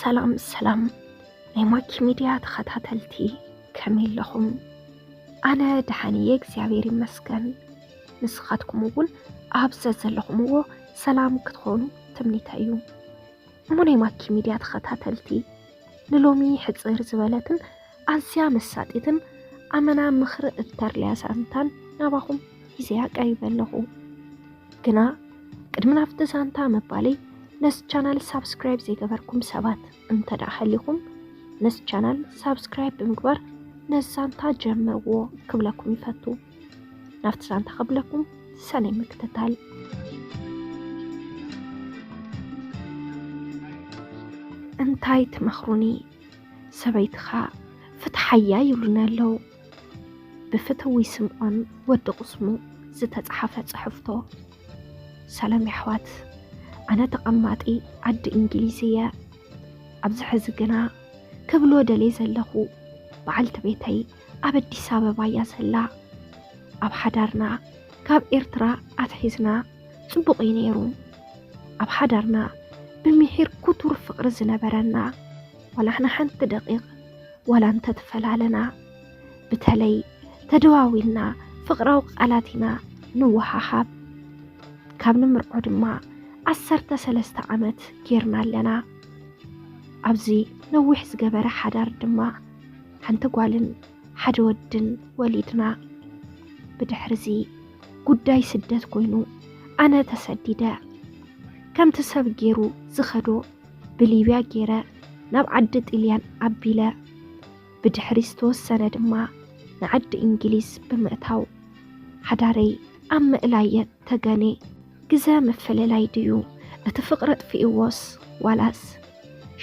ሰላም ሰላም ናይ ማኪ ሚድያ ተኸታተልቲ፣ ከመይ ኣለኹም? ኣነ ደሓን እየ እግዚኣብሔር ይመስገን። ንስኻትኩም እውን ኣብ ዘዘለኹምዎ ሰላም ክትኾኑ ትምኒተይ እዩ። እሞ ናይ ማኪ ሚድያ ተኸታተልቲ፣ ንሎሚ ሕፅር ዝበለትን ኣዝያ መሳጢትን ኣመና ምኽሪ እተርልያ ዛንታን ናባኹም ሒዘያ ቀሪበ ኣለኹ። ግና ቅድሚ ናብቲ ዛንታ ምባለይ፣ ነዚ ቻናል ሳብስክራይብ ዘይገበርኩም ሰባት እንተ ደኣ ሃሊኹም፣ ነዚ ቻናል ሳብስክራይብ ብምግባር ነዚ ዛንታ ጀምርዎ ክብለኩም ይፈቱ። ናብቲ ዛንታ ክብለኩም ሰናይ ምክትታል። እንታይ ትመኽሩኒ? ሰበይትኻ ፍትሓያ ይብሉኒ ኣለዉ። ብፍትዊ ስምዖን ወዲ ቁስሙ ዝተጻሓፈ ጽሕፍቶ። ሰላም የሕዋት፣ ኣነ ተቐማጢ ዓዲ እንግሊዝ እየ። ኣብዚ ሕዚ ግና ክብሎ ደልየ ዘለኹ፣ በዓልቲ ቤተይ ኣብ ኣዲስ ኣበባ እያ ዘላ። ኣብ ሓዳርና ካብ ኤርትራ ኣትሒዝና ጽቡቕ እዩ ነይሩ። ኣብ ሓዳርና ብምሒር ክቱር ፍቕሪ ዝነበረና፣ ዋላ ሕና ሓንቲ ደቂቕ ዋላ እንተተፈላለና፣ ብተለይ ተደዋዊልና ፍቕራዊ ቃላት ኢና ንወሃሃብ። ካብ ንምርዖ ድማ ዓሰርተ ሰለስተ ዓመት ጌርና ኣለና። ኣብዚ ነዊሕ ዝገበረ ሓዳር ድማ ሓንቲ ጓልን ሓደ ወድን ወሊድና። ብድሕርዚ ጉዳይ ስደት ኮይኑ ኣነ ተሰዲደ። ከምቲ ሰብ ጌሩ ዝኸዶ ብሊብያ ጌረ ናብ ዓዲ ጥልያን ኣቢለ። ብድሕሪ ዝተወሰነ ድማ ንዓዲ እንግሊዝ ብምእታው ሓዳረይ ኣብ ምእላይ ተገኔ። ግዘ ምፍልላይ ድዩ እቲ ፍቕሪ ኣጥፊእዎስ ዋላስ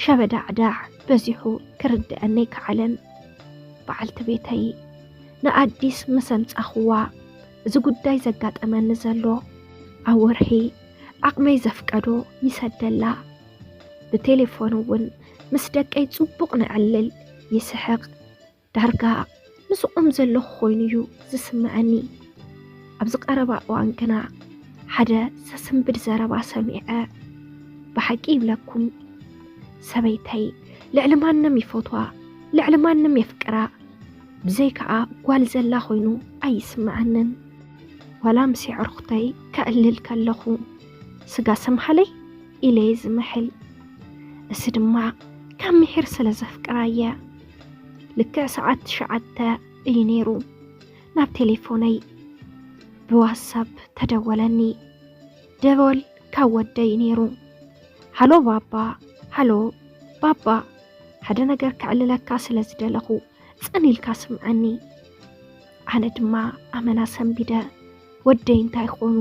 ሸበዳዕዳዕ በዚሑ ክርድኣኒ ኣይከዓለን። በዓልቲ ቤተይ ንኣዲስ ምስ ኣምጻኽዋ፣ እዚ ጉዳይ ዘጋጠመኒ ዘሎ ኣብ ወርሒ ዓቕመይ ዘፍቀዶ ይሰደላ። ብቴሌፎን እውን ምስ ደቀይ ጽቡቕ ነዕልል፣ ይስሕቕ። ዳርጋ ምስኦም ዘለኹ ኮይኑ እዩ ዝስምዐኒ። ኣብዚ ቀረባ እዋን ግና ሓደ ዘስንብድ ዘረባ ሰሚዐ። ብሓቂ ይብለኩም፣ ሰበይተይ ልዕሊ ማንም ይፈትዋ፣ ልዕሊ ማንም የፍቅራ። ብዘይ ከኣ ጓል ዘላ ኮይኑ ኣይስምዐንን። ዋላ ምስ የዕርኹተይ ከዕልል ከለኹ፣ "ስጋ ስምሃለይ?" ኢለ እየ ዝምሕል። እዚ ድማ ካብ ምሒር ስለ ዘፍቅራ እየ። ልክዕ ሰዓት ትሽዓተ እዩ ነይሩ። ናብ ቴሌፎነይ ብዋትሳፕ ተደወለኒ። ደወል ካብ ወደይ ነይሩ። "ሃሎ ባባ፣ ሃሎ ባባ፣ ሓደ ነገር ከዕልለካ ስለ ዝደለኹ ጽን ኢልካ ስምዐኒ።" ኣነ ድማ ኣመና ሰንቢደ፣ "ወደይ እንታይ ኾኑ?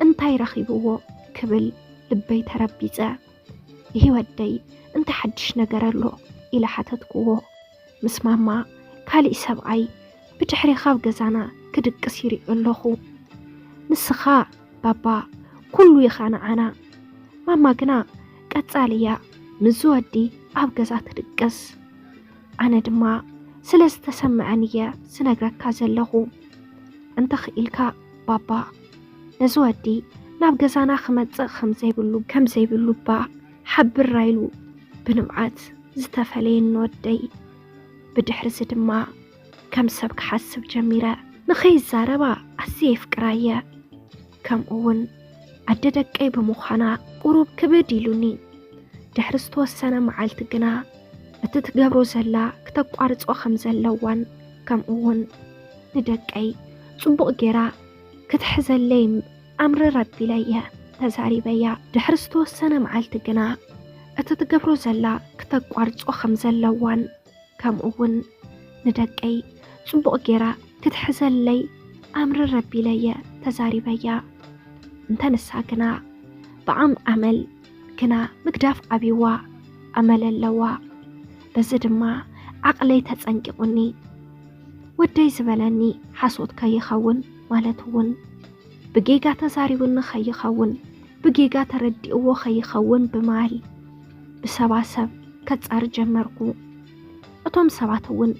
እንታይ ረኺብዎ?" ክብል ልበይ ተረቢጸ። "ይሂ ወደይ፣ እንታይ ሓድሽ ነገር ኣሎ?" ኢለ ሓተትክዎ። ምስ ማማ ካሊእ ሰብኣይ ብድሕሬ ካብ ገዛና ክድቅስ ይሪኦ ኣለኹ። "ንስኻ ባባ፣ ኩሉ ኢኻ ንዓና። ማማ ግና ቀጻሊ እያ፣ ምስዚ ወዲ ኣብ ገዛ ትድቅስ።" ኣነ ድማ ስለ ዝተሰምዐን እየ ዝነግረካ ዘለኹ። "እንተኽኢልካ ባባ፣ ነዚ ወዲ ናብ ገዛና ክመጽእ ከም ዘይብሉ፣ ከም ዘይብሉ እባ ሓብር ኢሉ ብንብዓት ዝተፈለየኒ ወደይ። ብድሕርዚ ድማ ከም ሰብ ክሓስብ ጀሚረ። ንኸይዛረባ ኣዝየ የፍቅራ እየ። ከምኡ እውን ኣደ ደቀይ ብምዃና ቁሩብ ክብድ ኢሉኒ። ድሕሪ ዝተወሰነ መዓልቲ ግና እቲ ትገብሮ ዘላ ክተቋርጾ ከም ዘለዋን ከምኡ እውን ንደቀይ ጽቡቕ ጌራ ክትሕዘለይ ኣምርር ኣቢለ እየ ተዛሪበያ። ድሕሪ ዝተወሰነ መዓልቲ ግና እቲ ትገብሮ ዘላ ክተቋርጾ ከም ዘለዋን ከምኡ እውን ንደቀይ ጽቡቕ ጌራ ክትሕዘለይ ኣምርር ኣቢለ እየ ተዛሪበያ። እንተ ንሳ ግና ብዓም ኣመል ግና ምግዳፍ ዓብይዋ ኣመል ኣለዋ። በዚ ድማ ዓቕለይ ተጸንቂቑኒ። ወደይ ዝበለኒ ሓሶት ከይኸውን፣ ማለት እውን ብጌጋ ተዛሪቡኒ ከይኸውን፣ ብጌጋ ተረዲእዎ ከይኸውን ብማል ብሰባሰብ ከጻሪ ጀመርኩ። እቶም ሰባት እውን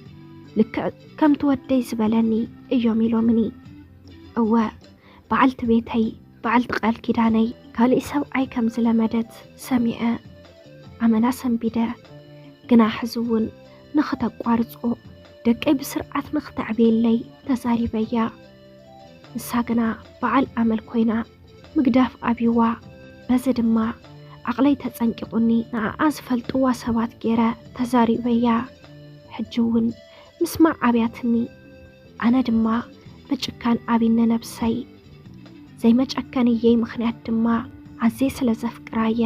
ልክዕ ከምቲ ወደይ ዝበለኒ እዮም ኢሎምኒ። እወ፣ በዓልቲ ቤተይ፣ በዓልቲ ቃል ኪዳነይ፣ ካልእ ሰብኣይ ከም ዝለመደት ሰሚዐ፣ ኣመና ሰንቢደ፣ ግና ሕዚ እውን ንኽተቋርጾ ደቀይ ብስርዓት ንኽተዕብየለይ ተዛሪበያ። ንሳ ግና በዓል ኣመል ኮይና ምግዳፍ ኣብይዋ። በዚ ድማ ዓቕለይ ተጸንቂቑኒ ንኣኣ ዝፈልጥዋ ሰባት ገይረ ተዛሪበያ። ሕጂ እውን ምስማዕ ኣብያትኒ። ኣነ ድማ ምጭካን ኣብይኒ ነብሰይ። ዘይመጨከንየይ ምኽንያት ድማ ኣዝየ ስለ ዘፍቅራየ።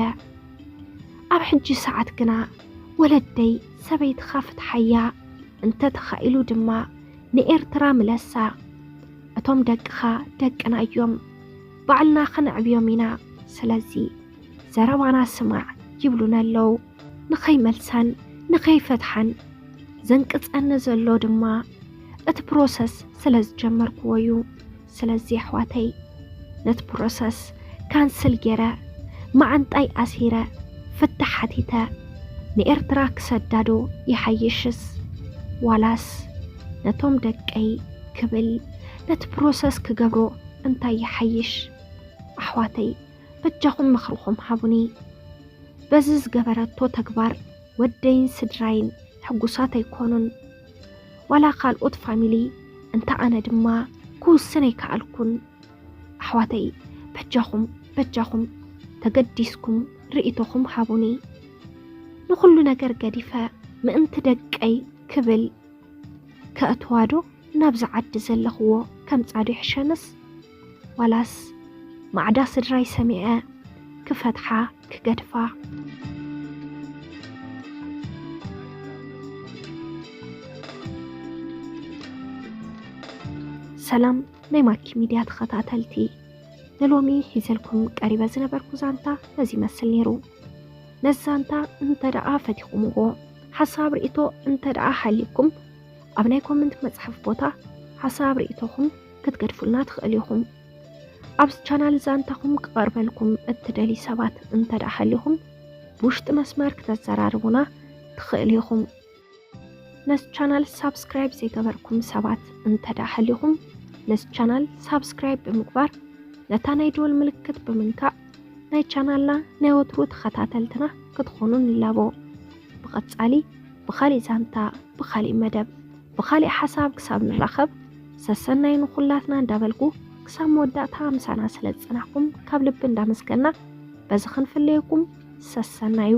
ኣብ ሕጂ ሰዓት ግና ወለደይ ሰበይትኻ ፍትሓያ፣ እንተ ተኻኢሉ ድማ ንኤርትራ ምለሳ። እቶም ደቅኻ ደቅና እዮም፣ ባዕልና ከነዕብዮም ኢና። ስለዚ ዘረባና ስማዕ ይብሉና ኣለዉ። ንኸይመልሳን ንኸይፈትሓን ዘንቅጸኒ ዘሎ ድማ እቲ ፕሮሰስ ስለ ዝጀመርክዎ እዩ። ስለዚ ኣሕዋተይ ነቲ ፕሮሰስ ካንስል ገይረ መዓንጣይ ኣሲረ ፍታሕ ሓቲተ ንኤርትራ ክሰዳዶ ይሓይሽስ ዋላስ ነቶም ደቀይ ክብል ነቲ ፕሮሰስ ክገብሮ እንታይ ይሓይሽ? ኣሕዋተይ በጃኹም ምኽርኹም ሃቡኒ። በዚ ዝገበረቶ ተግባር ወደይን ስድራይን ሕጉሳት ኣይኮኑን። ዋላ ካልኦት ፋሚሊ እንተ ኣነ ድማ ክውስን ኣይከኣልኩን። ኣሕዋተይ በጃኹም በጃኹም ተገዲስኩም ርእይቶኹም ሃቡኒ። ንኹሉ ነገር ገዲፈ ምእንቲ ደቀይ ክብል ከእትዋዶ ናብዚ ዓዲ ዘለኽዎ ከምጻዶ ይሕሸንስ ዋላስ ማዕዳ ስድራይ ሰሚዐ ክፈትሓ ክገድፋ? ሰላም ናይ ማኪ ሚድያ ተኸታተልቲ፣ ንሎሚ ሒዘልኩም ቀሪበ ዝነበርኩ ዛንታ ነዚ ይመስል ነይሩ። ነዚ ዛንታ እንተ ደኣ ፈቲኹምዎ፣ ሓሳብ ርእይቶ እንተ ደኣ ሃልዩኩም፣ ኣብ ናይ ኮመንት መጽሓፍ ቦታ ሓሳብ ርእይቶኹም ክትገድፉልና ትኽእሉ ኢኹም። ኣብዚ ቻናል ዛንታኹም ክቐርበልኩም እትደልዩ ሰባት እንተ ደኣ ሃልዩኹም፣ ብውሽጢ መስመር ክተዘራርቡና ትኽእሉ ኢኹም። ነዚ ቻናል ሳብስክራይብ ዘይገበርኩም ሰባት እንተ ደኣ ሃልዩኹም፣ ነዚ ቻናል ሳብስክራይብ ብምግባር ነታ ናይ ደወል ምልክት ብምንካእ ናይ ቻናልና ናይ ወትሩ ተኸታተልትና ክትኾኑ ንላቦ። ብቐጻሊ ብኻሊእ ዛንታ፣ ብኻሊእ መደብ፣ ብኻሊእ ሓሳብ ክሳብ ንራኸብ ሰሰናዩ ንኹላትና እንዳበልኩ ክሳብ መወዳእታ ምሳና ስለ ዝጸናሕኩም ካብ ልቢ እንዳመስገና በዚ ክንፍለየኩም ሰሰናዩ።